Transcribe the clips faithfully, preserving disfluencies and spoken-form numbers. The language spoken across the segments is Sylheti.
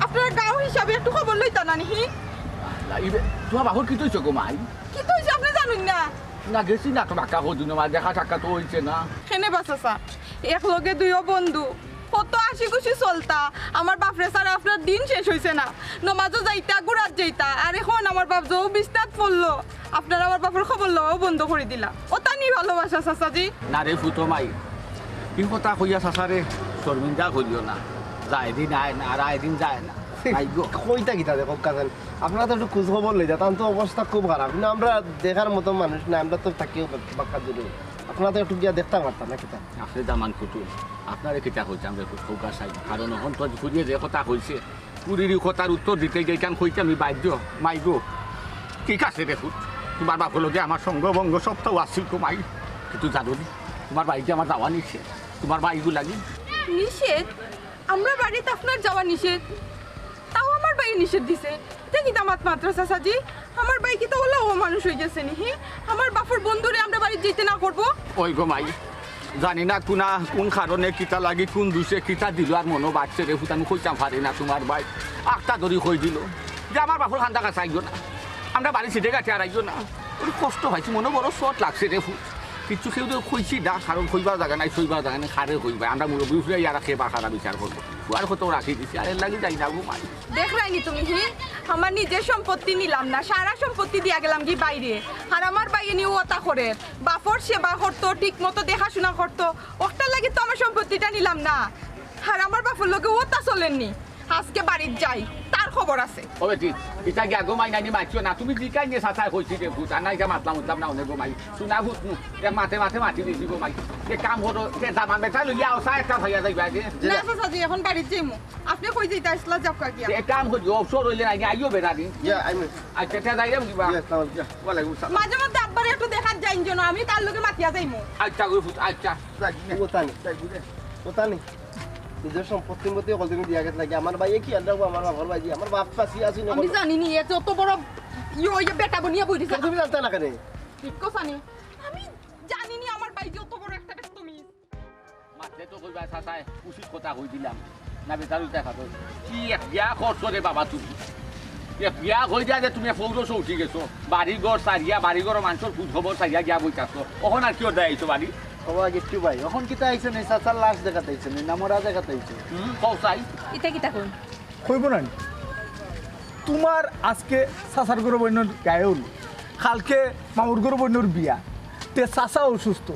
আপনারা গাঁও হিসাবে একটু খবর লইতা না নি? আল্লাহ, ইবে, তুমার বাফর কিতা অইছে গো মাই? কিতা অইছে আপনে জানইন না? না, গেছি না তো বাক্কা কদিন, আমার দেখা সাক্ষাৎ তো অইছে না। কেনে বা চাচা, এক লগে দুইও বন্ধু, কত হাসি খুশি চলতা। আমার বাফরে ছাড়া আপনার দিন শেষ অইছে না। নমাজও যাইতা, গুড়াত যাইতা, আর এখন আমার বাফ যে বিছনাত পড়লো, আপনারা আমার বাফর খবর লওয়াও বন্ধ করি দিলা। অতা নি ভালোবাসা চাচাজি? না রে ফুতো মাই, ই কথা কইয়া চাচারে শর্মিন্দা করিও না। যায় দিন আয় না, আর আয় দিন যায় না। আইগো। কইতা কিতা দেখো কাজেন, আপনারা তো একটু খোঁজ খবর লইতা, তান তো অবস্থা খুব খারাপ। কিন্তু আমরা দেখার মতো মানুষ না, আমরা তো থাকিও বাক্কা দূরে। আপনারা তো একটু গিয়া দেখতা পারতা না কিতা? আসলে দামান কুটু, আপনারে কিতা কইতাম রে ফুতো চাই, কারণ অখন তো ফুরিয়ে যে কথা কইছে, ফুরির ই কথার উত্তর দিতে গিয়া ইখান কইতে আমি বাধ্য। মাইগো, ঠিক আছে রে ফুত, তুমার বাফর লগে আমার সঙ্গ ভঙ্গ সবতাউ আছিল গো মাই, কিন্তু জানো নি, তুমার বাড়িত আমার যাওয়া নিষেধ, তুমার মাইগু লাগি। নিষেধ? আমরার বাড়িত আপনার যাওয়া নিষেধ? তাও আমার বাইয়ে নিষেধ দিছে? ইতা কিতা মাত মাতরা চাচাজি? আমার বাই কিতা অলা অমানুষ অইগেছে নি, হি? আমার বাফর বন্ধুরে আমরার বাড়িত যাইতে না করবো? ওই গো মাই, জানি না কুনা, কুন কারণে, কিতা লাগি, কুন দুষে, কিতা দিল, আর মনো বাড়ছে রে ফুত, আমি কইতাম পারি না। তুমার বাই আখতা ধরি কই দিল যে আমার বাফর কান্দা কাছা আইও না, আমরার বাড়ি সিটে গাছে আর আইও না। ওই কষ্ট পাইছি, মনো বড় চট লাগছে রে ফুত। কিচ্ছু কেউরে কইছি না, কারণ কইবার জাগা নাই, সইবার জাগা নাই, কারে কইবা? আমরার মুরব্বি উঠলে ইয়ারা কে বা কারা বিচার করবো। ফুয়ার কত রাখি দিছি, আর এর লাগি যাই না গো মাই। দেখরায়নি তুমি, হি? আমার নিজের সম্পত্তি নিলাম না, সারা সম্পত্তি দিয়া গেলাম গি বাইরে। আর আমার বাইয়ে নি অতা করের, বাফর সেবা করতো, ঠিক মতো দেখাশুনা করতো, অকটার লাগি তো আমার সম্পত্তিটা নিলাম না। আর আমার বাফর লগে অতা চলের নি। আজকে বাড়িত যাই, তার খবর আছে। ও বেটি, ইতা গিয়া গো মাই নানি মাতিও না, তুমি জিকাই নিয়ে চাচায় কইছি রে ফুত, আর না ইতা মাতলাম উঠলাম না অনেক গো মাই। শুনা ফুত নু, এ মাতে মাতে মাতি দিছি গো মাই। এ কাম করো, এ দামান বেটা লইয়া আও, চা একটা খাইয়া যাইবা আগে। না চাচাজি, এখন বাড়িত যাইমু। আপনে কই যাইতা আছলা, যাউক্কা গিয়া। এ কাম করি, অবসর অইলে নাকি আইও বেড়ানি। ইয়া, আইমু। আচ্ছা, আচ্ছা, যাইরাম কিবা। ইয়া, আসসালামু আলাইকুম। ইয়া। মাঝে মধ্যে আব্বারে একটু দেখাত যাইন যেন, আমি তার লগে মাতিয়া যাইমু। আচ্ছা, গো ফুত, আচ্ছা। যাই, ও তানি। যাই, বুঝে। ও তানি। নিজের সম্পত্তির মধ্যে হকল তুমি দিয়া গেছ লাগি। আমার বাইয়ে কি আনবো, আমার বাফর বাড়ি দিয়া। আমার বাফ পাশে আছি না আমি কোনো। জানি নি, এ যত বড় ইয়ে, ইয়ে বেটা বনিয়া বই দিছে। তুমি জানতা না কেনে? ঠিক কথা নি। আমি জানি নি আমার বাইয়ে অত বড় একটা বেশ তুমি। মাতলে তো কইবা, চাচায় উচিত কথা কই দিলাম। না বেজার অইতা খাতো। কি এক বিয়া করছো রে বাবা তুমি? এক বিয়া কই দিয়া যে তুমি পৌরুষ উঠি গেছো। বাড়ি ঘর সারিয়া, বাড়ি ঘর মানষর খোঁজ খবর সারিয়া গিয়া বই থাকছো। অখন আর কিওর দায় আইছো বাড়ি? ও বা গিট্টু ভাই, অখন কিতা আইছো নি? চাচার লাশ দেখাত আইছো নি? না মরা দেখাত আইছো? হুম, কও চাই। ইতা কিতা কই? কইবো না নি? তুমার আজকে চাচার ঘরর বইনর গায়ে হলুদ, কালকে মামুর ঘরর বইনর বিয়া, তে চাচা অসুস্থ,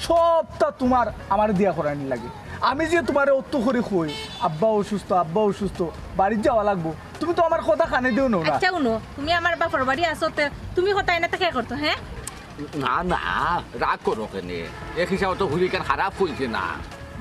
সবটা তুমার আমারে দিয়া করানি লাগে। আমি যে তুমারে অত করি কই, আব্বা অসুস্থ, আব্বা অসুস্থ, বাড়িত যাওয়া লাগবো, তুমি তো আমার কথা কানে দিও না। আচ্ছা, হুনো, তুমি আমার বাফর বাড়ি আছো, তে তুমি কথা এনে তাকে করতো, হ্যাঁ? না, না, রাগ করো কেনে? এক হিসাবে তো হুরি কেন খারাপ কইছে না।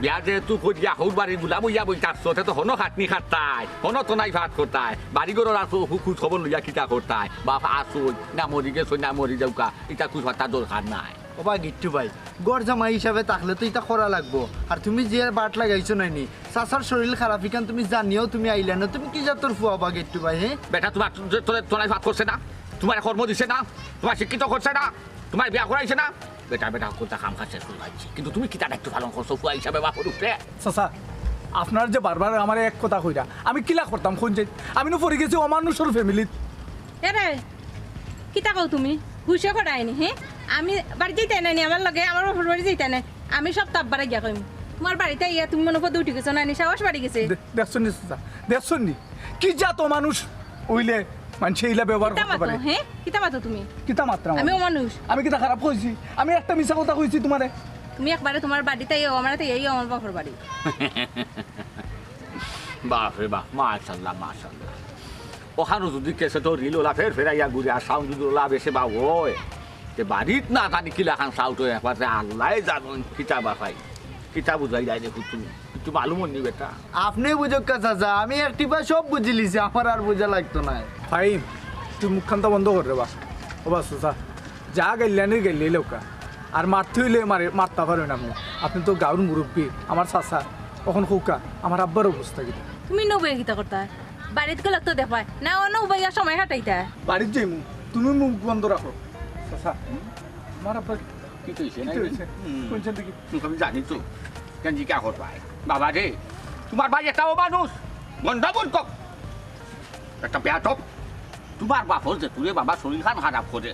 বিয়া যেহেতু করিয়া হউর বাড়ি গুলা বইয়া বই থাকছো, তে তো হনো খাটনি খাটতায়, হনো তো নাই ভাত করতায়, বাড়ি ঘরর আর খু-, খু-, খোঁজ খবর লইয়া কিতা করতায়, বাফ আছইন না মরি গেছইন না মরি যাউক্কা, ইতা খুঁজ পাতার দরকার নাই। ও বা গিট্টু ভাই, ঘর জামাই হিসাবে থাকলে তো ইতা করা লাগবো। আর তুমি যে বাট লাগাইছো নাইনি, চাচার শরীর খারাপ, ইখান তুমি জানিয়াও তুমি আইলা না, তুমি কি জাতর ফুয়া বা গিট্টু ভাই, হ্যাঁ? বেটা, তুমার, তো-, তো-, তোরাই ভাত করছে না, তুমারে কর্ম দিছে না, তুমারে শিক্ষিত করছে না, তুমারে বিয়া করাইছে না? বেটা, বেটা, কুন্তা কাম কাজ শেষ করি আইছি। কিন্তু তুমি কিতা দায়িত্ব পালন করছো ফুয়া হিসাবে বাফর উপরে? চাচা, আপনার যে বারবার আমারে এক কথা কইরা, আমি কিলা করতাম কইন যে? আমি নু পড়ি গেছি অমানুষর ফ্যামিলিত। এরে, কিতা কও তুমি? হুশে করায়নি, হে? আমি বাড়ি যাইতায় নায়নি, আমার লগে আমার বাফর বাড়ি যাইতায় নায়। আমি সব তো আব্বারে গিয়া কইমু। তুমার বাড়িত আইয়া তুমি মনো পদে উঠি গেছো নায়নি, সাহস বাড়ি গেছে। দে-, দেখছইন নি চাচা? দেখছইন নি? কি জাত অমানুষ অইলে মানষে ইলা ব্যবহার কিতা করতে মাতো, পারে? হে? কিতা মাতো তুমি? কিতা মাতরাম আমি আমি? অমানুষ। আমি কিতা খারাপ কইছি? আমি একটা মিছা কথা কইছি তুমারে? তুমি একবারে তুমার বাড়িত আইও, আমার তাই আইও, আমার বাফর বাড়ি। বাফরে বাফ, মাশাআল্লাহ, মাশাআল্লাহ। অখানো যুদি ক্যাসেটো রিল ওলা ফের ফেরাইয়া ঘুরে আর সাউন্ড যুদি ওলা বেশে বা অয়, তে বাড়িত না জানি কিলাখান সাউন্ড অয়, একবার যে আল্লায় জানইন কিতা বা পাই, কিতা বুঝাই যায় রে ফুতু, একটু মালুম অইনি বেটা। আপনে বুঝউক্কা চাচা, আমি এক টিপা সব বুঝিলিছি, আমার আর বুঝা লাগতো নায়। ফাহিম, তুই মুখখানতা বন্ধ কর রে বা। ও বা চাচা, যা গাইল্লানির গাইল্লাই লউক্কা। আর মারতে অইলে মারে, মারতা পারইন আপনে। আপনে তো গাউর মুরব্বি, আমার চাচা। অখন কউক্কা, আমার আব্বার অবস্থা কিতা? তুমি নু বইয়া কিতা করতায়? বাড়িত গেলে তো দেখবায়। না, অনো বইয়া সময় কাটাইতায়। বাড়িত যাইমু, তুমি মুখ বন্ধ রাখো। চাচা, আমার আব্বার কিতা অইছে? কিতা অইছে? হুম। কইছইন দেখি। আমি জানি তো। কেন জিকা করবায়? বাবা রে, তুমার ভাই একটা অমানুষ। গন্ডমূর্খ, একটা বেয়াদব। তুমার বাপর যেতুরে বাবা শরীরখান খারাপ করে,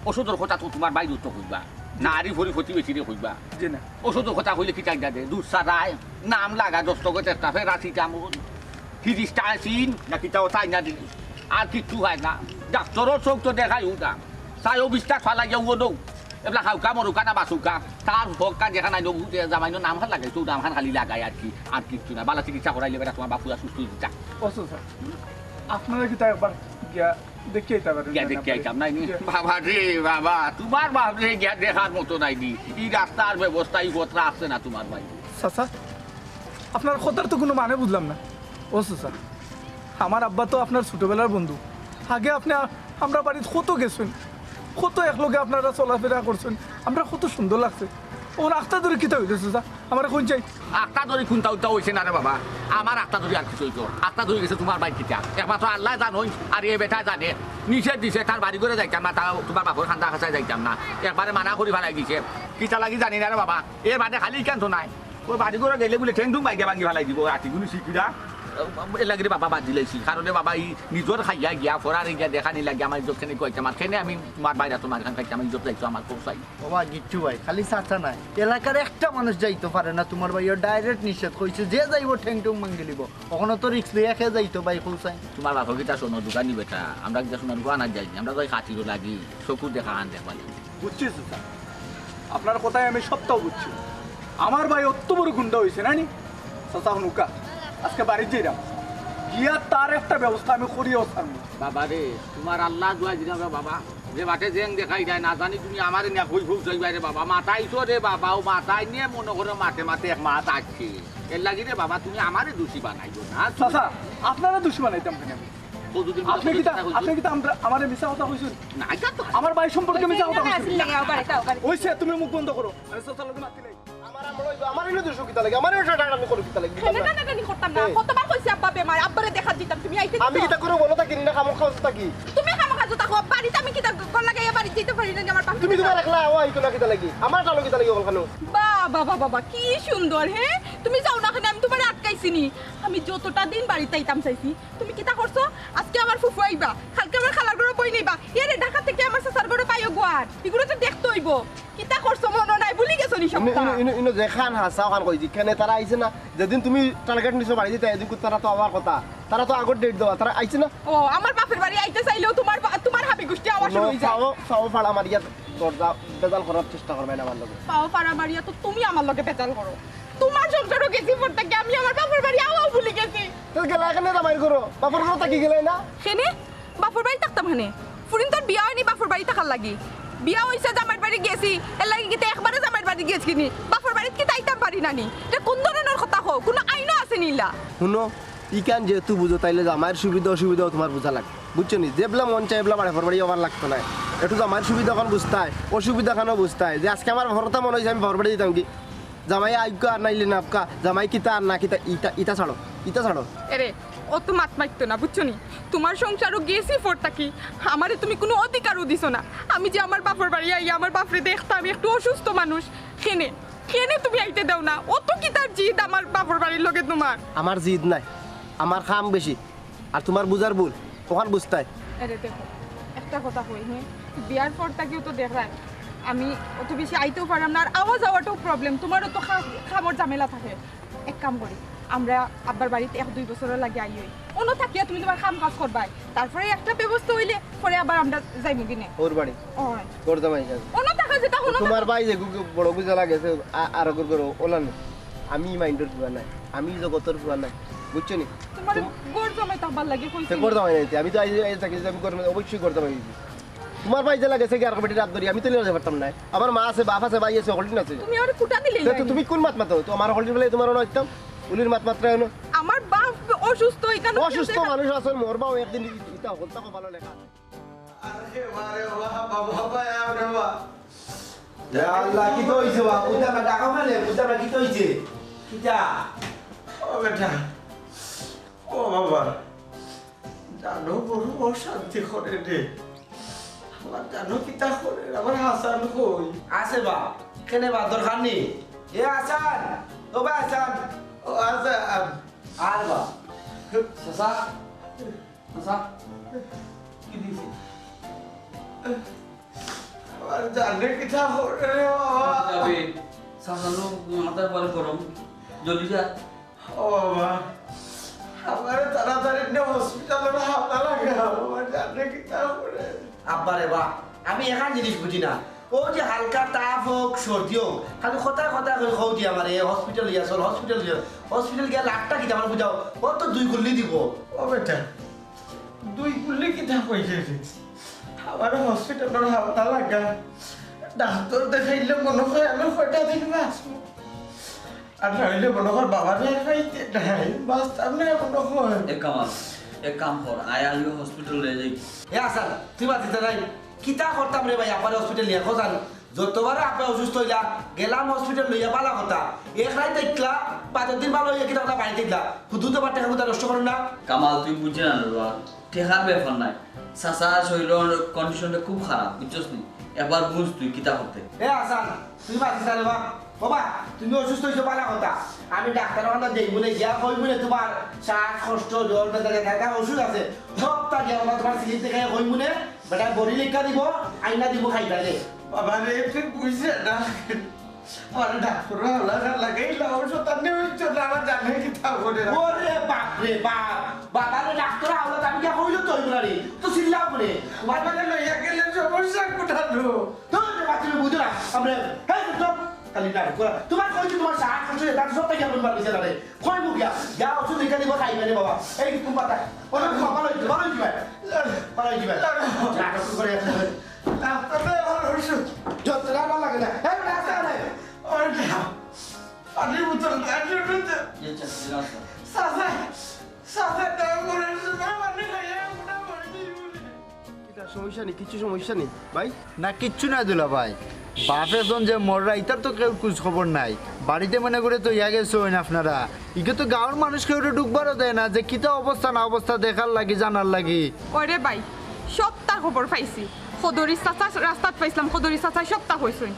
অষুধর কথা তো তুমার বাইরে তো কইবা না, আরি ফরি প্রতিবেশীরে কইবা। জি না। অষুধর কথা কইলে কিতা জানে? দুধ ছাড়ায়, নাম লাগা দস্তখত একটা প্যারাসিটামল, হিরিস্টাসিন না কিতা, তাই না দিলি আর কিচ্ছু হয় না। ডাক্তরর চোখ তো দেখাই উঠা, চাইও বিস্তার ফালাই যাও দৌ। এবলা খাউক্কা মরুক্কা না বাচুক্কা, তার হক কাজ এখান আইনো বুঝে জামাইনো নাম খান লাগাইছে, নাম খান খালি লাগায় আর কি, আর কিচ্ছু না। বালা চিকিৎসা করাইলে বেটা তুমার বাপ পুরা সুস্থ অইযিতা। ও চাচা, আপনারা কিতা একবার গিয়া দেখিয়া আইতা পারেন গিয়া না? দেখিয়া আইতাম নায় নি? গিয়া। বাবা রে বাবা, তুমার বাপ রে গিয়া দেখার মতো নায় নি। ই রাস্তার ব্যবস্থা, ই পথ রাখছে না তুমার ভাই। চাচা, আপনার কথার তো কুনু মানে বুঝলাম না। ও চাচা, আমার আব্বা তো আপনার ছোটবেলার বন্ধু। আগে আপনে আ-, আমরার বাড়িত কত গেছইন, কত একলগে আপনারা চলাফেরা করছইন, আমরার কত সুন্দর লাগছে। অখন আখতা ধরি কিতা অইলো চাচা? আমারে কইন চাই। আখতা ধরি কুনতা উতা অইছে না রে বাবা, আমার আখতা ধরি আর কিতা অইতো? আখতা ধরি গেছে তুমার ভাইর কিতা, একমাত্র আল্লায় জানইন, আর এ বেটায় জানে। নিষেধ দিছে, তার বাড়ি ঘরো যাইতাম না, তার তুমার বাপর কান্দা কাছায় যাইতাম না, একবারে মানা করি ফালাই দিছে। কিতা লাগি জানি না রে বাবা, এর বাদে খালি ইখান তো নায়। অউ বাড়ি ঘরো গেলে বুলে ঠেং ঠুং ভাঙ্গি ফালাই দিবো, আটিগুনি শিকিরা। এর লাগি রে বাবা বাদ দিলাইছি, কারণ রে বাবা, ই নিজর খাইয়া গিয়া, ফরারে গিয়া দেখানি লাগি আমার ইজ্জত কেনে কইতাম, আর কেনে আমি তুমার ভাইর আতো মার খান খাইতাম, ইজ্জত যাইতো আমার কোথায়? ও বা গিট্টু ভাই, খালি চাচা নায়, এলাকার একটা মানুষ যাইতো পারে না তুমার ভাইয়ে, direct নিষেধ কইছে, যে যাইবো ঠেং ঠুং ভাঙ্গি লিবো। অখনো তো risk লইয়া কে যাইতো ভাই, কও চাই। তুমার বাপর কিতা শোনো, দোকানি বেটা, আমরা কিতা শোনার দোকান আর যাই, আমরা যাই খাতিরও লাগি, চকুর দেখা আন দেখবা লাগি। বুঝছি চাচা, আপনার কথায় আমি সবটাও বুঝছি। আমার ভাই অত বড় গুন্ডা অইছে না নি? চাচা হুনুক্কা, আজকে বাড়িত যাইরাম, গিয়া তার একটা ব্যবস্থা আমি করিয়া ছাড়মু। বাবা রে, তুমার আল্লার দোয়াই দিরাম রে বাবা, যে বাটে জেং দেখাই যায় না জানি তুমি আমারে নিয়া কই কই যাইবায় রে বাবা, মাতাইছো রে বাবা, অউ মাতাই নিয়া মনো করো মাতে মাতে এক মাত আটকে। এর লাগি রে বাবা তুমি আমারে দোষী বানাইও না। চাচা, আপনারে দোষী বানাইতাম কেনে আমি? কতদিন পরে আপনে কিতা, কতদিন কথা আপনে কিতা আমরা, আমারে মিছা কথা কইছইন? না, ইটা তো আমার ভাই সম্পর্কে মিছা কথা কইছইন? অইছে, তুমি মুখ বন্ধ করো, আমি চাচার লগে মাতি নাই। আমার আমল অইবো, আমার ইনো দোষ কিতা লাগি? আমার ইনো টানাটানি করো কিতা লাগি? কেনে টানাটানি করতাম না? এই। কতবার কইছি আব্বা বেমার, আব্বারে দেখাত দিতাম, তুমি আইতে আমি দিছো? কিতা করো বলো, থাকি না খামোখা থাকি? তুমি খামোখা জুতা খাও, বাড়িত আমি কিতা গলা লাগাইয়া বাড়িত যাইতে পারি না, আমার বাপ তুমি তুমার একলা আও, আইতো না কিতা লাগি? আমার টানো কিতা লাগি অখন খানো? বাবা, বাবা, বাবা, কি সুন্দর, হে? তুমি যাও না কেনে, আমি তুমারে আটকাইছি নি। আমি যতটা দিন বাড়িত আইতাম চাইছি, তুমি কিতা করছো? আজকে আমার ফুফু আইবা, কালকে আমার খালার ঘরো বইন আইবা, এরে ঢাকা থাকি আমার চাচার ঘরো পাইও গুয়ার, ইগুলো তো দেখতে অইবো। কিতা করছো মনো নাই, ভুলি গেছো নি ইনো, সবটা? ইনো, ইনো, ইনো যেখান হাছা অখান কইছি, কেনে তারা আইছে না? যেদিন তুমি target নিছো বাড়ি দিতে, এদিন তারা তো আওয়ার কথা, তারা তো আগর date দেওয়া, তারা আইছে না? ও, আমার বাপর বাড়ি আইতে চাইলেও তুমার বা-, তুমার হাবি গুষ্টি আওয়া শুরু অইযায়। পাও, পাও ফাড়া মারিয়া দরজা বেজাল করার চেষ্টা করবায় না আমার লগে। পাও ফাড়া মারিয়া তো তুমি আমার লগে বেজাল করো। তুমার সংসারো গেছি পর থাকি আমি আমার বাপর বাড়ি আওয়াও ভুলি গেছি। তো গেলায় কেনে জামাইর ঘরো? বাপর ঘরো থাকি গেলায় না? কেনে? বাপর বাড়ি থাকতাম কেনে? ফুরিন্তর বিয়া অয়নি বাপর বাড়ি থাকার লাগি। বিয়া অইছে জামাইর বাড়ি গেছি, এর লাগি কিতা একবারে জামাইর বাড়ি গেছি নি? বাপর বাড়িত কিতা আইতাম পারি না নি? ইটা কুন ধরনর কথা কও? কুনু আইনও আছে নি ইলা? হুনো, ইখান যেহেতু বুঝো, তাইলে জামাইর সুবিধা অসুবিধাও তুমার বুঝা লাগে, বুঝছো নি? যেবলা মন চায় এবলা বাপর বাড়ি আওয়ার লাগতো নায়। একটু জামাইর সুবিধাখান বুঝতায়, অসুবিধাখানও বুঝতায়, যে আজকে আমার বাপর কথা মনো অইছে, আমি বাপর বাড়ি যাইতাম গি। জামাই আউক্কা আর নাইলে না আউক্কা, জামাই কিতা আর না কিতা, ইতা, ইতা ছাড়ো, ইতা ছাড়ো। এরে, অত মাত মাতিও না, বুঝছো নি? তুমার সংসারো গেছি পর থাকি আমারে তুমি কুনু অধিকারও দিছো না। আমি যে আমার বাপর বাড়ি আইয়া আমার বাপরে দেখতাম, একটু অসুস্থ মানুষ, কেনে, কেনে তুমি আইতে দেও না? অত কিতার জিদ আমার বাপর বাড়ির লগে তুমার? আমার জিদ নাই, আমার কাম বেশি। আর তুমার বুঝার ভুল, অখান বুঝতায়। এরে দেখো, একটা কথা কই, হে, বিয়ার পর থাকিও তো দেখরায়, আমি অত বেশি আইতেও পাররাম না, আর আওয়া যাওয়াটাও problem, তুমারও তো খা-, কামর ঝামেলা থাকে। এক কাম করি, আমরা আব্বার বাড়িত এক দুই বছরর লাগি আইয়াই, অনো থাকিয়া তুমি তুমার কাম কাজ করবায়, তারপরে একটা ব্যবস্থা অইলে পরে আবার আমরা যাইমু গিনে। ওর বাড়ি? অয়। ঘর জামাই যাবে। অনো থাকা যেটা অনো থাকা। তুমার ভাই যে গু-, বড় গুজা লাগেছে, আ-, আর ঘর করো, ওলা নেই। আমি মাইন্ডর ফুয়া নায়, আমি জগতর ফুয়া নায়, বুঝছো নি? তুমার তুম- ঘর জামাই তো আবার লাগে কইছি। ঘর জামাই নাইতে, আমি তো আইজ, আইজ থাকি যে আমি ঘর জামাই, অবশ্যই ঘর জামাই অইছি। তুমার ভাই যে লাগেছে কি আর কমিটি রাত ধরি, আমি তো লিয়ে পারতাম না। আমার মা আছে, বাপ আছে, ভাই আছে, হকলদিন আছে। তুমি আমারে কুটা দিলে তে তো তুমি কুন মাত মাতো? তো আমার হকলদিন বেলায় তুমার অনো আইতাম, উলির মাত মাত্রা অনো। আমার বাপ অসুস্থ, এখানে অসুস্থ মানুষ আছে, মরবাও একদিন, ইতা হকলতা কপালো লেখা। আরে বাবা রে বাবা, বাবা, বাবা, আরে বাবা। ইয়া আল্লাহ, কিতা অইছে বা? বুঝলাম না, ডাকো কেনে? বুঝলাম না, কিতা অইছে? কিতা? ও বেটা, ও বাবা, জানো বড় অশান্তি করে রে। আমার জানো কিতা করে, আমার হাসান কই? আছে বা, কেনে বা, দরকার নি? এ হাসান, ও বা হাসান। ও হাসান। আর বা। চাচা, চাচা, কিতা অইছে? আমার জানে কিতা করে রে বাবা। যাবে, চাচা লোক মাথার পরে গরম, জলদি যা। ও বাবা, আমারে তাড়াতাড়ি নিয়া হসপিটালে হামলা লাগা, আমার জানে কিতা করে। আব্বা রে বা, আমি এখান জিনিস বুঝি না। ও যে হালকা তাপ হোক, সর্দি হোক, খালি কথায় কথায় খালি কও দি আমারে, "হসপিটাল লইয়া চল, হসপিটাল লইয়া চল।" হসপিটাল গিয়া লাখটা কিতা আমার বুঝাও, ও তো দুই গুল্লি দিব। ও বেটা, দুই গুল্লি কিতা কইছে রে? আমার হসপিটালর হামলা লাগা। ডাক্তার দেখাইলে মনে হয় আমি কয়টা দিন বাঁচবো। আর নাইলে মনে হয় বাবারে আর পাইতে নাই, বাঁচতাম না মনে হয়। এ কামাল, এক কাম কর, আয় আইও হসপিটাল লইয়া যাই। এ আসান, তুই বাঁচিস নাই। কিতা করতাম রে ভাই, আব্বারে হসপিটাল নিয়া খোঁজান। যতবার আব্বা অসুস্থ হইলা, গেলাম হসপিটাল লইয়া বালা কথা। এক রাইত দেখলা, বাদর দিন ভালা হইয়া কিতা কথা বাড়িত দেখলা। হুদু তো বাটে কথা নষ্ট করেন না। কামাল, তুই বুঝে না রে বাবা, টেকার ব্যাপার নাই। চাচার শরীরর কন্ডিশনটা খুব খারাপ, বুঝছস নি? এবার বুঝ তুই কিতা করতে। এ আসান, তুই বাঁচিস না রে বা। বাবা, তুমি অসুস্থ হইছো, বালা কথা। আমি ডাক্তার ওখানে দেখবো না, গিয়া কইবো না তোমার শ্বাসকষ্ট, জ্বর, ব্যথা, ব্যথা, ব্যথা, ওষুধ আছে। সবটা গিয়া বাবা তোমার স্লিপ দেখে কইবো না, বেটা বড়ি লেখা দিব, আইনা দিব খাইবা রে। বাবা রে, তুই বুঝছে না। আরে ডাক্তার ওলা লাগাই লাও, শতানি হইছো না, আমার জানে কিতা করে। ওরে বাপ রে বাপ, বাবা রে ডাক্তার আওলা, আমি গিয়া কইলো তো হইবো না রে, তো চিল্লাও করে। বাবা রে লইয়া গেলে সমস্যা কোথানো? তোর যে বাচ্চা বুঝো না, আমরা, হ্যাঁ, তো খালি না করা। তোমার কইছি তোমার শ্বাস কষ্ট, তার সব থেকে আপনি পারবে না রে। কই মুখ গিয়া, যা ওষুধ লিখে দিব, খাইবে রে বাবা। এই তুমি পাতা, ওরা তো ভালো হইছে, ভালো হইছে ভাই। ভালো হইছে ভাই। নাটক করে আছে। ডাক্তার ভাই, ভালো হইছে। যতটা ভালো লাগে না। এই ডাক্তার রে। ওই না। পানির বোতল, পানির বোতল। চাচা, চাচা, ডাক্তার করে, পানি খাইয়া আমরা মরে যাইব রে। কিতা সমস্যা নি? কিচ্ছু সমস্যা নি ভাই? না, কিচ্ছু না দুলা ভাই। বাপ একজন যে মররা, ইতার তো কেউ খোঁজ খবর নাই। বাড়িতে মনে করে তো ইয়া গেছইন আপনারা। ইগে তো গাঁওর মানুষ কেউ ঢুকবারও দেয় না, যে কিতা অবস্থা না অবস্থা দেখার লাগি, জানার লাগি। ওরে ভাই, সবটা খবর পাইছি। খদরি চাচা রাস্তাত পাইছিলাম, খদরি চাচা সবটা কইছইন।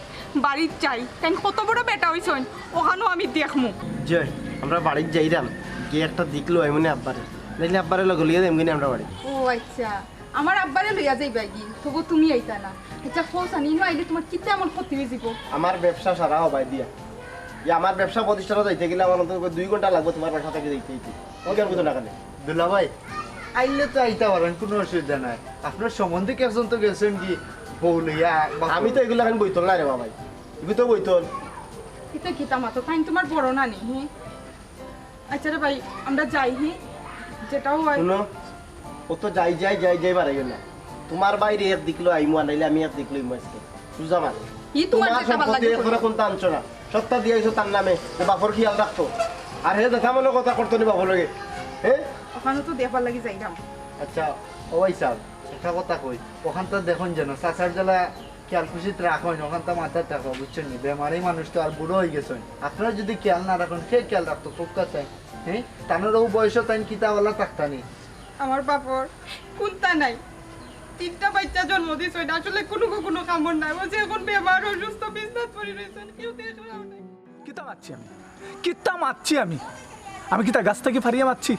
বাড়িত যাই, তাইন কত বড় বেটা হইছইন, ওখানো আমি দেখমু। যে আমরা বাড়িত যাইরাম, গিয়া একটা দেখলো আইমনে আব্বারে, নাইলে আব্বারে লগে লইয়া যাইমু নি আমরা বাড়ি। ও আচ্ছা, আমার আব্বারে লইয়া যাইবা গি, তবু তুমি আইতা না। আচ্ছা, কও চাইন, ইনো আইলে তোমার কিতা এমন ক্ষতি হয়ে যাব? আমার ব্যবসা সারা হবাই দিয়া। ইয়া, আমার ব্যবসা প্রতিষ্ঠানে যাইতে গেলে আমার অন্তত দুই ঘন্টা লাগবে তোমার বাসা থেকে যাইতে যাইতে। তুমি কেন বুঝো না কেন? দুলা ভাই, আইলে তো আইতা পারেন, কোনো অসুবিধা নাই। আপনার সম্বন্ধে একজন তো গেছেন কি বউ লইয়া বা আমি তো এগুলা এখন বইতল না রে বাবা, এগুলো তো বইতল। কিতা কিতা মাতো, তাইন তোমার বড় না নি, হি? আচ্ছা রে ভাই, আমরা যাই, হি? যেটাও হয়। শুনো, ও তো যাই, যাই, যাই, যাই বাড়াইও না। তোমার বাইরে এক দিকলো আইমু, আনাইলে আমি এক দিকলো আইমু আজকে। সুজা মাত। ই তোমার তোমার যেটা ভালা সম্পত্তি লাগে একবারে করো। কোনটা আনছো না? সবটা দিয়াইছো তার নামে, যে বাপর খেয়াল রাখতো। আর হে দেখা মনে কথা করতো নি বাপর লগে। হে? ওখানো তো দেখবার লাগি যাইরাম। আচ্ছা, ও ভাই সাহেব, একটা কথা কই, ওখানটা দেখইন যেন, চাচার জ্বালা খেয়াল খুশিত রাখইন, ওখানটা মাথাত রাখো, বুঝছইন নি? বেমারি মানুষ তো আর বুড়া হয়ে গেছইন। আপনারা যদি খেয়াল না রাখেন, কে খেয়াল রাখতো? ফুক্কা চাই, হ্যাঁ? তানোর ও বয়সে তাইন কিতা ওলা থাকতা নি? আমার বাপর কুন্তা নাই, তিনটা বাচ্চা জন্ম দিছইন, আসলে কোনো কোনো কামড় নাই। ও যে এখন বেমার, অসুস্থ, বিছনাত পড়ি রইছইন, কেউ দেখরাও নাই। কিতা মাতছি আমি? কিতা মাতছি আমি? আমি কিতা গাছ থাকি ফারিয়া মাতছি?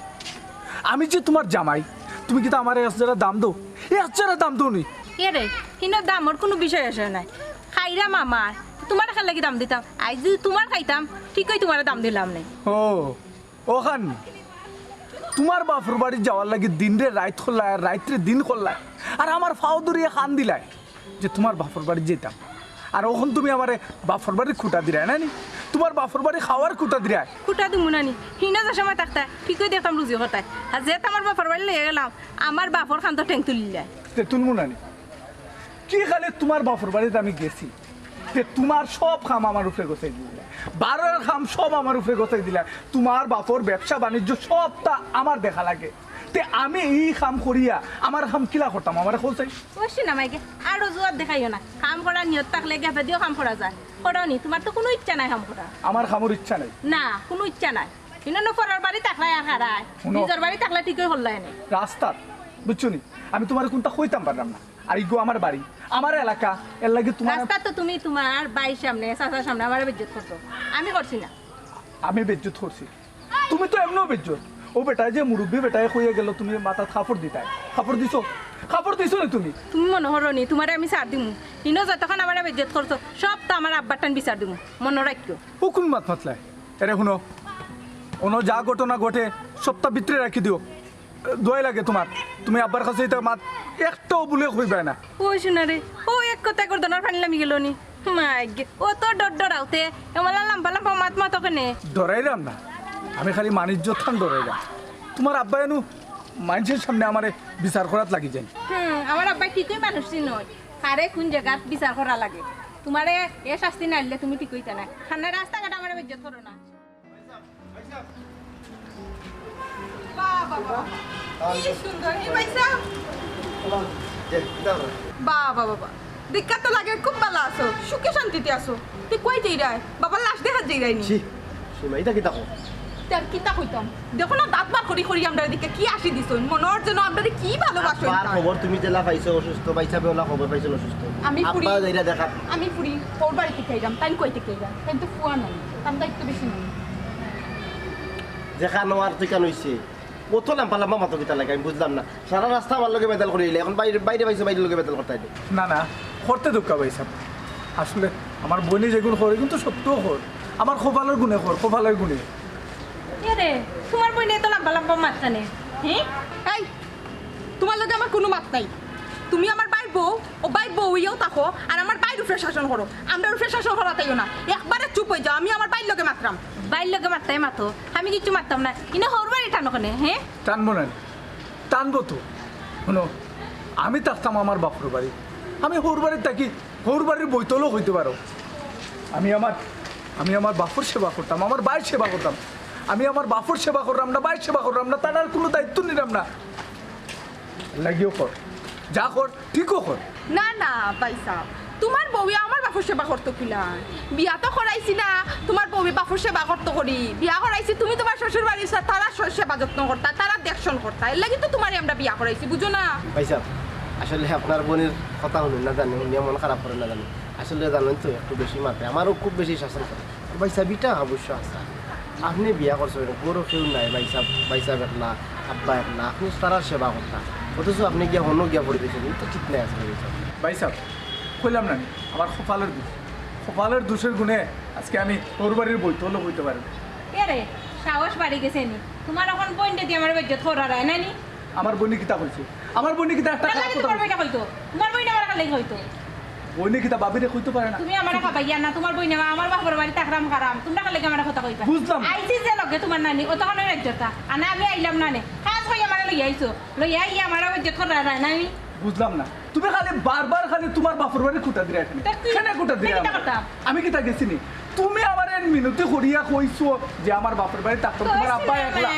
আমি যে তোমার জামাই, তুমি কিতা আমারে এস যারা দাম দেও? এস যারা দাম দেও নি? এ রে, হিনো দামর কোনো বিষয় আসে নাই। খাইরাম আমার, তোমার খাইলে কি দাম দিতাম? আইজ যদি তোমার খাইতাম, ঠিকই তোমারে দাম দিলাম নে। ও, ওখান তোমার বাপর বাড়ি যাওয়ার লাগি দিনরে রাইত করলায় আর রাইতরে দিন করলায়, আর আমার ফাও ধরিয়া কান দিলায় যে তোমার বাপর বাড়ি যেতাম, আর ওখান তুমি আমারে বাপর বাড়ির খুঁটা দিলায় না নি, তোমার বাপর বাড়ি খাওয়ার খুঁটা দিলায়। খুঁটা দিমু না নি, হিনো যে সময় থাকতায় ঠিকই দেখতাম রুজি করতায়, আর যেতা আমার বাপর বাড়ি লইয়া গেলাম, আমার বাপর কান্দো ঠেং তুলিলায়। তে তুলমু না নি? কি খালি তোমার বাপর বাড়িত আমি গেছি, তে তোমার সব কাম আমার উপরে গছাই দিলা, বারোর কাম সব আমার উপরে গছাই দিলা, তোমার বাপর ব্যবসা বাণিজ্য সবটা আমার দেখা লাগে। তে আমি ই কাম করিয়া আমার কাম কিলা করতাম, আমারে কও চাই? অবশ্যই না মাইকে, আরো জোয়ার দেখাইও না। কাম করার নিয়ত থাকলে গেছে দিও কাম করা যায়। করো নি, তোমার তো কোনো ইচ্ছা নাই কাম করার। আমার কামর ইচ্ছা নাই? না, কোনো ইচ্ছা নাই। ইনো পরর বাড়ি থাকলে আর হারায়, শুনো। নিজর বাড়ি থাকলে ঠিকই করলাই নে। রাস্তাত, বুঝছো নি? আমি তোমারে কোনটা কইতাম পারলাম না। আর ইগো আমার বাড়ি, আমার এলাকা, এর লাগি তোমার রাস্তাত তো তুমি তোমার ভাইর সামনে, চাচার সামনে আমারে বেইজ্জত করছো। আমি করছি না। আমি বেইজ্জত করছি? তুমি তো এমনেও বেইজ্জত। ও বেটায় যে মুরব্বি বেটায় কইয়া গেল, তুমি মাথাত কাপড় দিতায়। কাপড় দিছো? কাপড় দিছো নি তুমি? তুমি মনো করো নি, তুমারে আমি ছাড় দিমু। ইনো যতখান আমারে বেইজ্জত করছো, সবতা আমার আব্বার টাইন বিচার দিমু। মনো রাখিও। ও কুন মাত মাতলায়? এরে হুনো, অনো যা ঘটনা ঘটে, সবতা ভিতরে রাখি দিও। দোয়াই লাগে তুমার, তুমি আব্বার কাছে ইতা মাত একটাও ভুলে কইবায় না। ও সোনা রে, ও এক কথা কর দনার পানি লামি গেল নি। মাইগে, ও তো ডর ডরাউতে, এমলা লাম্বা লাম্বা মাত মাতো কেনে? ডরাইরাম না, আমি খালি মানিজ্য থান ডরাইরাম। তুমার আব্বায় নু মাইনষের সামনে আমারে বিচার করাত লাগি যাইন। হুম, আমার আব্বায় ঠিকই মানুষ চিনইন। কারে কুন জাগাত বিচার করা লাগে। তুমারে এ শাস্তি না দিলে তুমি ঠিক অইতা না। খান্নায় রাস্তাঘাট আমারে বেইজ্জত করো না। বাহ, বাহ, বাহ, বাহ। কি সুন্দর, এই পয়সা। বাহ, বাহ, বাহ, বাহ। দেখিয়া তো লাগে খুব ভালা আছো, সুখে শান্তিতে আছো। তে কই যাইরায়? বাবার লাশ দেখাত যাইরায় নি? ছি, সীমা, ইতা কিতা কও? তে আর কিতা কইতাম? দেখো না, দাঁত বার করি করি আমরারে দেখিয়া কি আশি দিছইন। মনো অর যেন আমরারে কি ভালোবাসইন তাই। খবর তুমি যেলা পাইছো অসুস্থ, ভাইসাবে অলা খবর পাইছইন অসুস্থ। আমি ফুরি। আব্বা যাইরা দেখা। আমি ফুরি, হউর বাড়ি থাকি আইরাম, তাইন কই থাকি আইরা? তাইন তো ফুয়া নায়, তান দায়িত্ব বেশি নায়। যেখান অওয়ার তুই কেন অইছে? অত লাম্বা লাম্বা মাতো কিতা লাগে, আমি বুঝলাম না। সারা রাস্তা আমার লগে বেজাল করি আইলে, এখন বাইরে, বাইরে পাইছো, বাইরের লগে বেজাল করতে আইলে। না, না, করতে দুঃখা ভাইসাব। আসলে আমার বইনে যেগুন কর, এগুন তো সত্য কর। আমার কপালর গুণে কর, কপালর গুণে। এরে, তুমার বইনে অত লাম্বা লাম্বা মাত কেনে? হ্যাঁ? এই, তুমার লগে আমার কুনু মাত নাই। তুমি আমার বাইর বউ, ও বাইর বউ অইয়াও থাকো, আর আমার বাইর উপরে শাসন করো। আমরার উপরে শাসন করাত আইও না, একবারে চুপ অই যাও। আমি আমার বাইর লগে মাতরাম। বাইর লগে মাততায় মাতো, আমি কিচ্ছু মাততাম না। ইনো হউর বাড়ি টানো কেনে, হ্যাঁ? টানবো না, টানবো তো। হুনো, আমি থাকতাম আমার বাপর বাড়ি, আমি হউর বাড়িত থাকি, হউর বাড়ির বইতলও অইতে পারো। আমি আমার, আমি আমার বাপর সেবা করতাম, আমার বাইর সেবা করতাম। আমি আমার বাপর সেবা কররাম না, বাইর সেবা কররাম না, তারার কুনু দায়িত্ব নিরাম না। লাগিও কর, যা কর, ঠিকও কর। না, না, ভাইসাব, তুমার বউয়ে আমার বাপর সেবা করতো কিলা? বিয়া তো করাইছি না, তুমার বউয়ে বাপর সেবা করতো করি। বিয়া করাইছি, তুমি তুমার শ্বশুর বাড়ির সা-, তারার স-, সেবা যত্ন করতায়, তারার দেখশন করতায়। এরলাগি তো তুমারে আমরা বিয়া করাইছি, বুঝো না? ভাইসাব, আসলে আপনার বইনর কথা হুনইন না জানি, হুনিয়া মন খারাপ করইন না জানি। আসলে জানইন তো, একটু বেশি মাতে, আমারেও খুব বেশি শাসন করে। ভাইসাব, ইটা অবশ্য হাছা। আপনে বিয়া করছইন, ঘরো কেউ নাই, ভাইসাব, ভাইসাব একলা, আব্বা একলা, আপনে তারার সেবা করতা। অথচ আপনে গিয়া হনো গিয়া পড়ি গেছইন, ইটা ঠিক নায় আসলে ভাইসাব। ভাইসাব, কইলাম না নি, আমার কপালর দোষ। কপালর দোষর গুণে আজকে আমি হউর বাড়ির বইতলও অইতে পারি না। এরে, সাহস বাড়ি গেছে নি? তুমার অখন বইনরে দি আমারে বেইজ্জত করার আয় না নি? আমার বইনে কিতা কইছে? আমার বইনে কিতা একটা খারাপ কথা কইছে? কইতো? তুমার বইনে আমারে কার লাগি কইতো? বইনে কিতা ভাবিরে কইতো পারে না? তুমি আমারে খাবাইয়া না, তুমার বইনে আমার বাপর বাড়ি থাকরাম খারাম, তুমরা কার লাগি আমারে কথা কইবা? বুঝলাম না। আইছি যে লগে তুমার নানি, অতখানউ রাইজ্যতা। আনা আমি আইলাম না নে। কাজ কই আমারে লইয়া আইছো। লইয়া আইয়া আমারে বেইজ্জত করার আয় না নি? বুঝলাম না। তুমি খালি বারবার খালি তুমার বাপর বাড়ি খুটা দিরায় কেনে। তা কি? কেনে খুটা দিরায়? আমি কিতা করতাম? আমি কিতা গেছি নি? তুমি আমারে মিনতি করিয়া কইছো যে আমার বাপর বাড়ি থাকতাম, তুমার আব্বা একলা।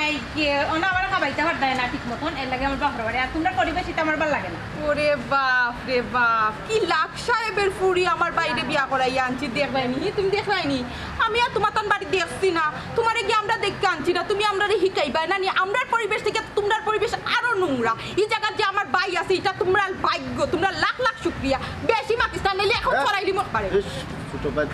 অনো আমারে খাবাইতা পারতায় না ঠিক মতন, এরলাগি আমার বাপর বাড়ি। আর তুমরার পরিবেশ ইতা আমার ভালা লাগে না। ওরে বাপ রে বাপ, কি লাখ সাহেবের ফুড়ি আমার বাইরে বিয়া করাইয়া আনছি, দেখরায় নি? তুমি দেখরায় নি? আমি আর তুমার তান বাড়ি দেখছি না, তুমারে গিয়া আমরা দেখিয়া আনছি না, তুমি আমরারে হিকাইবায় না নি? আমরার পরিবেশ থাকি তুমরার পরিবেশ আরো নোংরা। ই জাগাত যে আমার ভাই আছে, ইটা তুমরার ভাগ্য, তুমরার লাখ লাখ শুকরিয়া। বেশি মাতিস না, নাইলে অখন ছড়াইলিমু একবারে। ইস, ছোট ভাই,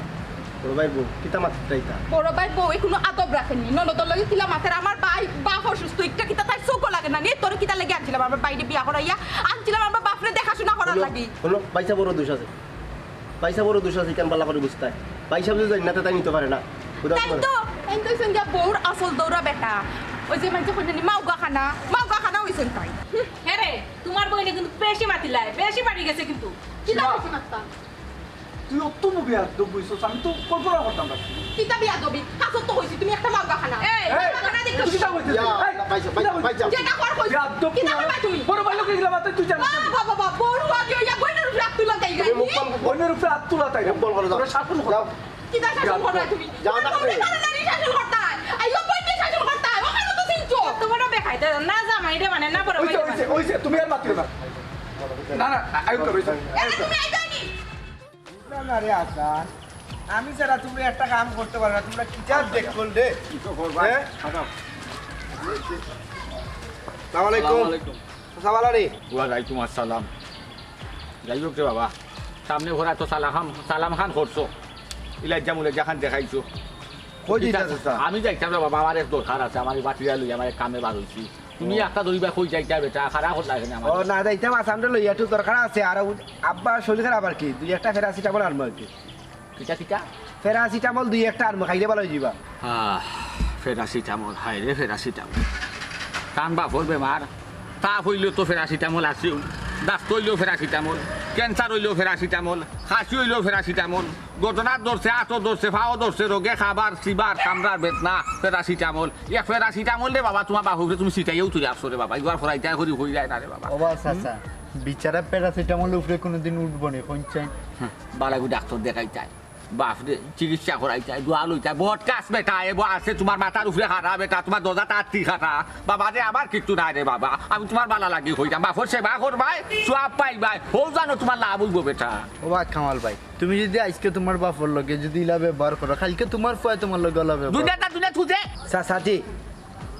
বড় ভাইর বউ, কিতা মাতরা ইতা? বড় ভাইর বউ কুনু আদব রাখে নি। ননদর লগে কিলা মাতের, আমার ভাই, বাপ অসুস্থ, ইটা কিতা তাইর চউখো লাগে না নি? তোরে কিতার লাগি আনছিলাম, আমার বাইরে বিয়া করাইয়া আনছিলাম, আমার বাপরে দেখাশুনা করার লাগি। হুনো, ভাইসাবরও দোষ আছে। ভাইসাবরও দোষ আছে, ইখান ভালা করি বুঝতায়। ভাইসাব যদি জানে না, তে তাইন নিতো পারে না। তাইন তো, তাইন তো অইছইন গিয়া বউর আসল দৌড়া বেটা। ওই যে মাইনষে কইন না নি, মাউগা খানা, মাউগা খানা অইছইন তাইন। হুম। হে রে, তুমার বইনে কিন্তু বেশি মাতিলায়, বেশি বাড়ি গেছে কিন্তু। কিতা বেশি মাততাম? তুই অত বেয়াদব অইছস, আমি তো কল্পনা করতাম পারছি না। কিতা বেয়াদবি? কাছে তো কইছি, তুমি একটা মাউগা খানা। এই, এই, মাউগা খানা দেখছো? তুই কিতা কইছিস? ইয়া, এই, ভাইসাব, কিতা কইছিস? ভাইসাব। যেটা কর কইছি। বেয়াদব কিতা তুই। করবায় তুই? বড় ভাইর লগে ইলা মাতে তুই জানিস না? বাবা, বাবা, বড় আগে অইয়া বইনর উপরে আত তুলা তাই তুমি মুখ বন্ধ করো। বইনর উপরে আত তুলা তাই। মুখ বন্ধ করে দাও। তোরা শাসন কর। যাও। কিতা শাসন কররায় তুমি? যাও না। তুমি কারে নারী শাসন করতায়? আইও বইনরে শাসন করতায়। অখানো তো চিনছো। তো বড় বেকায়দা, না জামাইরে মানে, না বড় অইছে, ভাইরে অইছে, মানে। অইছে, তুমি আর মাতিও না। না, না, আইও তো, অইছে। এরে তুমি আইবায় নি? বুঝলাম না রে আসান, আমি ছাড়া তুমরা একটা কাম করতে পারো না, তুমরা কিতা দেখকল রে? কি খবর ভাই? হ্যাঁ? খারাপ। আসসালামু আলাইকুম। আসসালামু আলাইকুম। চাচা ভালা নি? ওয়ালাইকুম আসসালাম। যাই হোক রে বাবা, সামনে ঘোরা তো সালাম, সালাম খান করছো, ইলাজ্জা মুলাজ্জা খান দেখাইছো। কই দিতা চাচা? আমি যাইতাম রে বাবা, আমার এক দরকার আছে, আমার এই বাটিটা লইয়া আমার এক কামে বার অইছি। তুমি একটা ধরিবা কই যাইতা বেটা, খারাপ হল লাগে না আমার। ও না, যাইতাম আসামটা লইয়া একটু দরকার আছে, আর আব্বার শরীর খারাপ আর কি, দুই একটা প্যারাসিটামল আনবো আর কি। কিতা কিতা? প্যারাসিটামল দুই একটা আনবো, খাইলে ভালো হয়ে যাবা। আহ, প্যারাসিটামল, হায় রে প্যারাসিটামল। তান বাপর বেমার, তাপ হইলেও তো প্যারাসিটামল আছে, দাস্ত হইলেও প্যারাসিটামল, ক্যান্সার হইলেও প্যারাসিটামল, খাসি হইলেও প্যারাসিটামল, ঘটনাত ধরছে, আতো ধরছে, ফাও ধরছে, রোগে খাবার, সিবার, কামড়ার বেদনা, প্যারাসিটামল। এক প্যারাসিটামল রে বাবা, তোমার বাপরে তুমি ছিটাইয়াও তুলে আসছো রে বাবা, এবার ফরাইতে করি হই যায় না রে বাবা। ও বা চাচা, বিচারা প্যারাসিটামল উপরে কোনোদিন উঠবো নি, কোন চাই? বালাগু ডাক্তার দেখাইতায়, বাপরে চিকিৎসা করাইতায়, দোয়া লইতায়, বট কাজ বেটা, এ আছে তোমার মাথার উপরে খাড়া বেটা, তোমার দরজা তার তি খাড়া। বাবা রে, আমার কিচ্ছু নাই রে বাবা, আমি তোমার বালা লাগি কইতাম, বাপর সেবা করবায়, সওয়াব পাইবায়, হউ জানো তোমার লাভ হইব বেটা। ও বা কামাল ভাই, তুমি যদি আজকে তোমার বাপর লগে যদি ইলা ব্যবহার করো, কালকে তোমার ফুয়ায় তোমার লগে ইলা ব্যবহার দুনিয়াটা দুনিয়া থুজে। চাচাজি,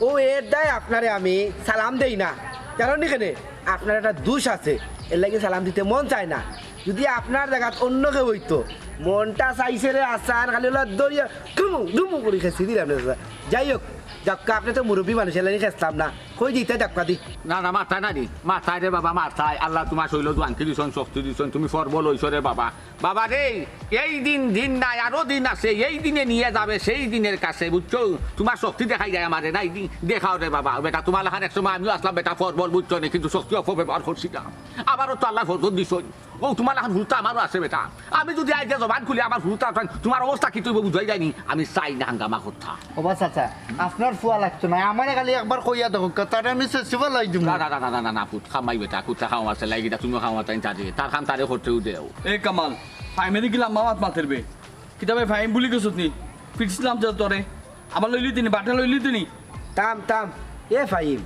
ও এর দায় আপনারে আমি সালাম দেই না, কারণ এখানে আপনার একটা দোষ আছে, এর লাগি সালাম দিতে মন চায় না। যদি আপনার জায়গাত অন্য কেউ হইতো, মনটা চাইছে রে আসান, খালি ওলা দরিয়া ধুমু ধুমু করে খেছি দিলাম রে চাচা। যাই হোক, যাক্কা, আপনি তো মুরব্বী মানুষ, এর লাগি খেছলাম না, কই দিতে যাক্কা দি। না, না, মাথায় না নি, মাথায় রে বাবা, মাথায়। আল্লাহ তোমার শৈল জোয়ানকি দিছন, শক্তি দিছন, তুমি ফরবল হইছো রে বাবা। বাবা রে, এই দিন দিন নাই, আরো দিন আছে, এই দিনে নিয়ে যাবে, সেই দিনের কাছে, বুঝছো? তোমার শক্তি দেখাই যায় আমারে, নাই দি-, দেখাও রে বাবা। বেটা, তোমার লাখান এক সময় আমিও আসলাম, বেটা, ফরবল, বুঝছো নি? কিন্তু শক্তি অপব্যবহার করছি না। আমারও তো আল্লাহ ফরবল দিছই। ও, তোমার লাখান হুরুতা আমারও আছে, বেটা। আমি যদি আইজে জবান খুলি, আমার হুরুতা, তোমার অবস্থা কি তুই বুঝাই যায়নি? আমি চাই না হাঙ্গামা করতা। ও বা চাচা, আপনার ফুয়া লাগতো না, আমারে খালি একবার কইয়া দেখো, তারে আমি শেষে ফালাই দিমু। না, না, না, না, না, না, না, পুত, খামাই বেটা, কুত্তা খাওয়া আছে, লাগি না, তুমিও খাওয়া তাই, তার কাম তারে করতেও দেও। এ কামাল, ফাইমেরি কি লম্বা মাত মাতের বে? কিতাবে ফাইম ভুলি গেছত নি? ফিরছিলাম যে তোরে, আবার লইলি তিনি, বাটা লইলি তিনি। থাম, থাম, এ ফাইম,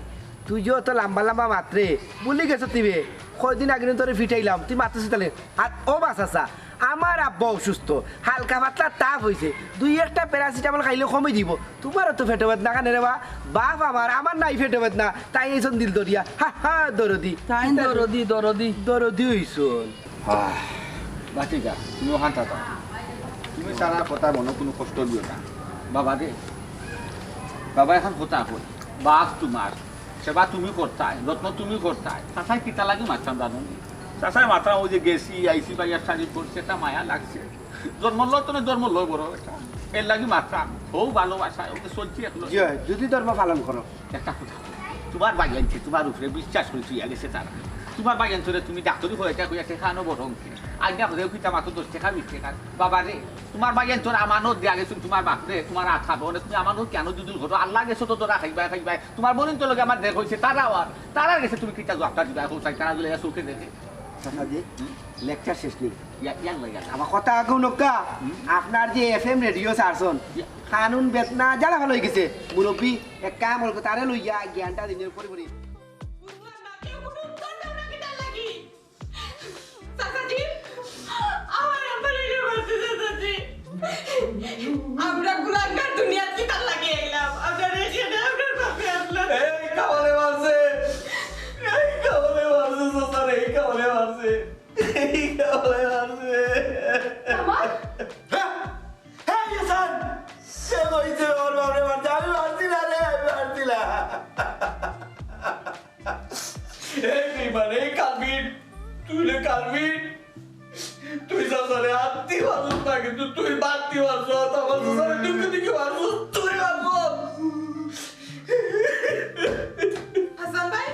তুই যে অত লম্বা লম্বা মাতরে, ভুলি গেছত নি বে? কয়দিন আগে নি তোরে ফিটাইলাম, তুই মাতছিস তাহলে। আর ও বা চাচা, আমার আব্বা অসুস্থ, হালকা পাতলা তাপ হইছে, দুই একটা প্যারাসিটামল খাইলে কমে দিব। তোমারও তো পেটো বেদনা কানে রে বা? বাপ আমার, আমার নাই পেটো বেদনা, তাই এইসন দিল দরিয়া, হা হা, দরদি। তাই দরদি, দরদি। দরদি হইছন। আহ, বাচিকা, তুমি ওখান থাকো। তুমি সারা কথা মনে কোনো কষ্ট দিও না। বাবা রে, বাবা এখন কথা কই। বাপ তোমার, সেবা তুমি করতায়, যত্ন তুমি করতায়। চাচাই কিতা লাগি মাততাম জানো নি? চাচাই মাততাম ওই যে গেছি, আইছি বা এক শাড়ি পরছি, একটা মায়া লাগছে। জন্ম লয় তো না, জন্ম লয় বড় একটা। এর লাগি মাততাম। হউ ভালোবাসায়, ওকে চলছি এখন। জি হয়, যদি ধর্ম পালন করো। একটা কথা, তোমার ভাইয়াইন্তে তোমার উপরে বিশ্বাস করি তুই গেছে তারা। তোমার ভাইয়াইন্তরে তুমি ডাক্তারি হয়ে যাক, হইয়া টেকা আনো বড় অঙ্কে। আইনা হলেও কিতা মাত্র দশ টাকা, বিশ টাকা। বাবা রে, তোমার ভাইয়াইন্তর আমানত দিয়া গেছুন তোমার বাপরে, তোমার আত খাবো। মানে তুমি আমানত কেন দুদুল করো? আল্লাহ গেছে তো তোরা খাইবায়, খাইবায়। তোমার বোন তো লগে আমার দেখ হইছে, তারাও আর, তারার গেছে তুমি কিতা জবাবটা দিবা? এখন চাই তারা দিলে চোখে দেখে। চাচাজি, লেকচার শেষ নি। ইয়া, ইয়ার লগে আছে। আমার কথা আগে নক্কা, হুম? আপনার যে এফএম রেডিও সারসন, ইয়া। কানুন বেতনা জ্বালা ভালো হয়ে গেছে। মুরব্বী, এক কাম করো, তারে লইয়া জ্ঞানটা দিনের পরে পরে। বুঝলাম না, কেউ কোনো উত্তর দাও না কিতার লাগি? চাচাজি, আমার আব্বারে কে মারছে চাচাজি? আমরা গুলাঙ্গার দুনিয়াত কিতার লাগি আইলাম? আমরা এখানে আমরা পাপে আনলাম। এই কামালে মারছে, এই কামালে মারছে, চাচারে এই কামালে মারছে, এই কামালে মারছে। কামাল? হ্যাঁ, হ্যাঁ, ইসান, সে কইছে ওর বাপরে মারছে, আমি মারছি না রে, আমি মারছি না। এই বেইমান, এই কালপিট, তুই রে কালপিট, তুই চাচারে আত্তি মারছস না, কিন্তু তুই বাত্তি মারছস, আমার চাচারে দুঃখ দিকে মারছস, তুই মারছস। হাসান ভাই,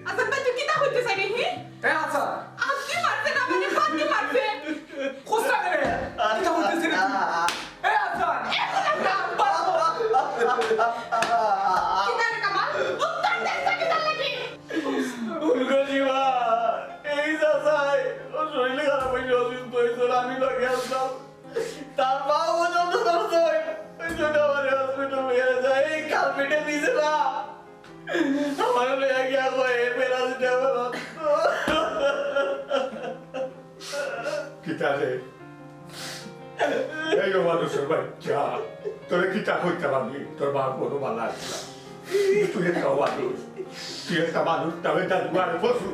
হাসান ভাই, তুই কিতা কইতে চাইলি, হি? এ হাসান। আত্তি মারছে না, মানে বাত্তি মারছে। খুস্তা রে, কিতা কইতেছিস রে তুই? এ আসান! এ আসান! কিতা রে কামাল? উত্তর দে, কিতা কিতার লাগি? উনকো জীবা, এই চাচাই, ও শরীরে খারাপ হইছে, অসুস্থ হইছে, আমি লগে আসলাম। তার পাও পর্যন্ত ধরছে, ওই জন্য আমার হসপিটাল নিয়ে যায়। এই কালপিটে দিছে না। আমার লইয়া গিয়া কয়, এই প্যারাসিটামল। কিতা রে? এই ও মানুষের বাচ্চা, তোরে কিতা কইতাম আমি? তোর বাপ বড় বালা আছিল। কিন্তু তুই একটা মানুষ, তুই একটা মানুষ, তবে তার দুয়ারে পশু।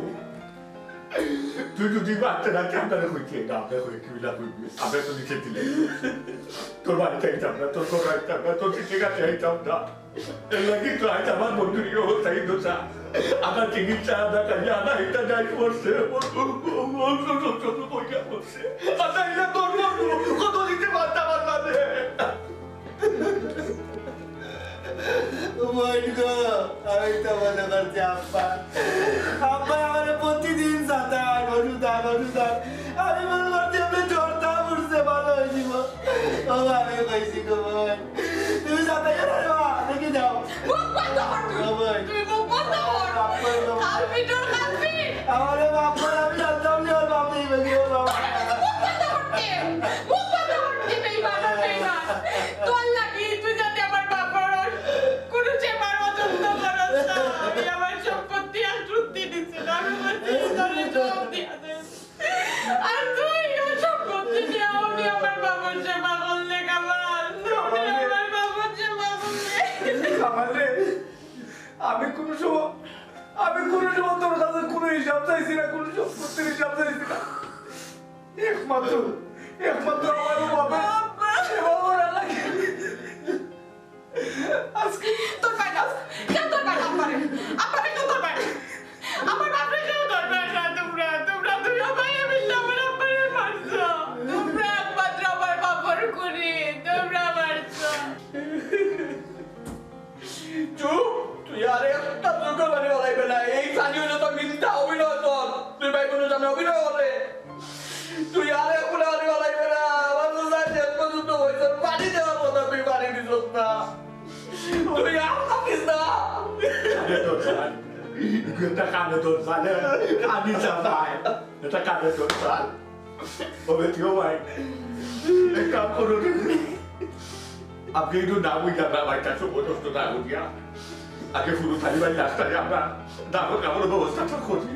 তুই যদি বাঁচতে না চাস, আমরা কইছি, এটা আমরা কই, কি বিলা কইবি? আমরা তো নিচে দিলে। তোর বাড়িতে আইতাম না, তোর ঘরে আইতাম না, তোর চিঠি কাছে আইতাম না। এর লাগি তো আজ আমার বন্ধুর এই অবস্থা, এই দশা। আধা চিকিৎসা, আধা কাজে, আধা এটা যাই করছে। আধা এটা তোর বন্ধু, কত দিতে পারতাম না রে। ও বইন গো, আমি তো মনে করছি আব্বা, আব্বা আমারে প্রতিদিন সাতান, ওষুধ আন, ওষুধ আন। আমি মনে করছি আপনি জ্বরটা উঠছে, ভালো হয়ে দিব। ও আমি কইছি গো বইন, তুমি সাতাইও না রে মা, দেখে যাও। মুখ বন্ধ কর তুই। ও বইন। তুই মুখ বন্ধ কর। বাপ করে বাপ। কালপিট ওর কালপিট। আমারে বাপ করে আমি জানতাম না, ওর বাপ নেই বেরিয়ে ওর বাপ। আরে তুই মুখ বন্ধ করতে। মুখ বন্ধ করতে, বেইমান, বেইমান। তোর লাগি তুই যাতে আমার বাপর কোনো সেবার অযত্ন করস না। আমি আমার সম্পত্তি আর সত্যি দিছি না। আমি বলছি, তোরে সব দিয়া দে। আর তুই ওই সম্পত্তি নিয়ে উনি আমার বাবার সেবা করলে, কামাল। উনি আমার বাবার সেবা করলে। কামাল রে, আমি কোনো সময়, আমি কোনো সময় তোর কাছে কোনো হিসাব চাইছি না, কোনো সম্পত্তির হিসাব চাইছি না। একমাত্র, একমাত্র আমার বাবা, বাবা ওরা লাগে। আজকে তোর পায়ে দাও। কেউ তোর পায়ে দাও পারে? আব্বারে কেউ তোর পায়ে? আমার বাপরে কেউ তোর পায়ে না। তোমরা, তোমরা দুই ভাই মিলে আমার আব্বারে মারছো। তোমরা একমাত্র আমার বাপর খুনি। তোমরা মারছো। চুপ! তুই আর একটা চোখে পানি বাড়াইবে না। এই সানি হইলে তো মিথ্যা অভিনয় তোর। তুই ভাই বোনের সামনে অভিনয় করে। তুই আর এক ফুটা পানি বাড়াইবে না। আমার তো সানি এক পর্যন্ত হয়েছে। পানি দেওয়ার কথা তুই পানি দিছস না। তুই আর থাকিস না। কানে ধর, কানে। এটা কানে ধর, কানে। কানে চাপায়। এটা কানে ধর, কানে। ওরে দিও ভাই, এক কাম করো রে। আপনি একটু না বুঝা না ভাই, তার সময় নষ্ট না বুঝিয়া। আগে ফুরু থালি ভাই লাশটারে আমরা দাফন কাফনের ব্যবস্থাটা করি।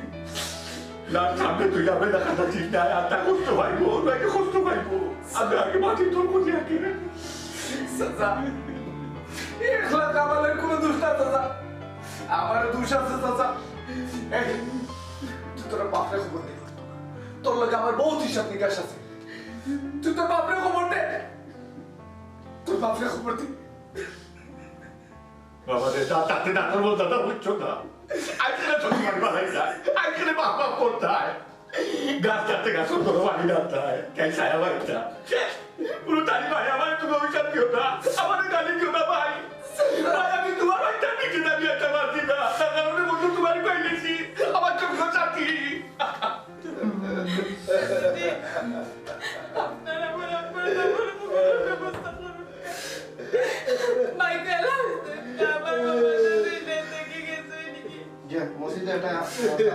লাশ সামনে তুই যাবে দেখা যাচ্ছিস না, আর তা কষ্ট পাইবো, ওর ভাইকে কষ্ট পাইবো। আমরা আগে মাটির তল করি আগে। চাচা, একলা কামালের কোনো দোষ না চাচা, আমার দোষ আছে চাচা। এই, তুই তোর বাপরে খবর দে, তোর লগে আমার বহুত হিসাব নিকাশ আছে। তুই তোর বাপরে খবর দে, তোর বাপরে খবর দে। বাবা রে, দা-, তাতে দাঁতর বলতে দাদা বুঝছো না। আজকে না ছোট ভাই বানাই যায়, আজকে না বাপ বাপ করতে হয়। গাছ কাটতে গাছ বড় বাড়ি ডালতে হয়, তাই ছায়া বাড়িটা। পুরো তারি ভাই, আমার একটু অভিশাপ দিও না, আমার গালি দিও না ভাই। ভাই, আমি তোমার একটা পিঠে দাবি একটা মারছি না, তার কারণে বন্ধু তোমার পাই গেছি, আমার চোখ সাথী। আপনারা আমার আব্বার দাফন কাফনের ব্যবস্থা করুন। মাইকেল, আমার বাবা দাদি নেই, দেখে গেছে নাকি? যে মসজিদে একটা, একটা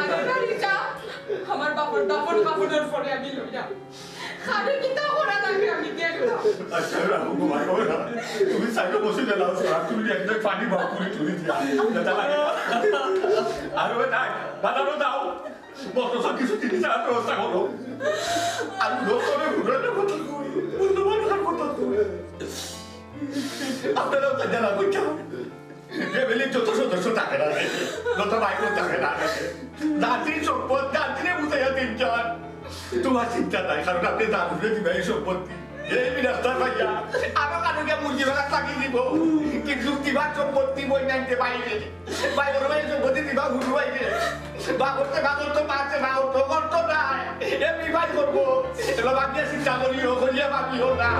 আগে গাড়ি যা, আমার বাবার দাফন কাফনের পরে আমি লইয়া। খালি কিতা করা লাগে আমি দেখলাম। আচ্ছা, রাখো গো, ভাই, ওরা। তুমি সাইডে বসে গেলাম, আর তুমি একটা পানি ভাগ করে তুলি দিয়া। দাদা লাগে। আর ওই নাই, বাজারও দাও। মতো সব কিছু জিনিস আর ব্যবস্থা করো। আর লোক করে ঘুরে না কথা কই, বন্ধু বান্ধব কথা কই। আপনারা তো জানা কই কেন? ফ্যামিলির যত সদস্য থাকে না রে, যত ভাই বোন থাকে না রে, দাদির সম্পদ দাদিরে বুঝাইয়া তিনজন। তোমার চিন্তা নাই, কারণ আপনি দাদুরে দিবা এই সম্পত্তি। এই বিরাস্তার ভাইয়া, আমার কানুকে মুরগি বেলা তাকি দিব, কিন্তু দিবার সম্পত্তি বই নাইতে বাইরে। ভাই বড় ভাই সম্পত্তি দিবা হুরু ভাই রে। বাগরতে বাগরতো, মারতে বাগরতো, করতো না। এ বিবাহ করবো। এবার বাপিয়া চিন্তা করিও, করিয়া বাপিও না।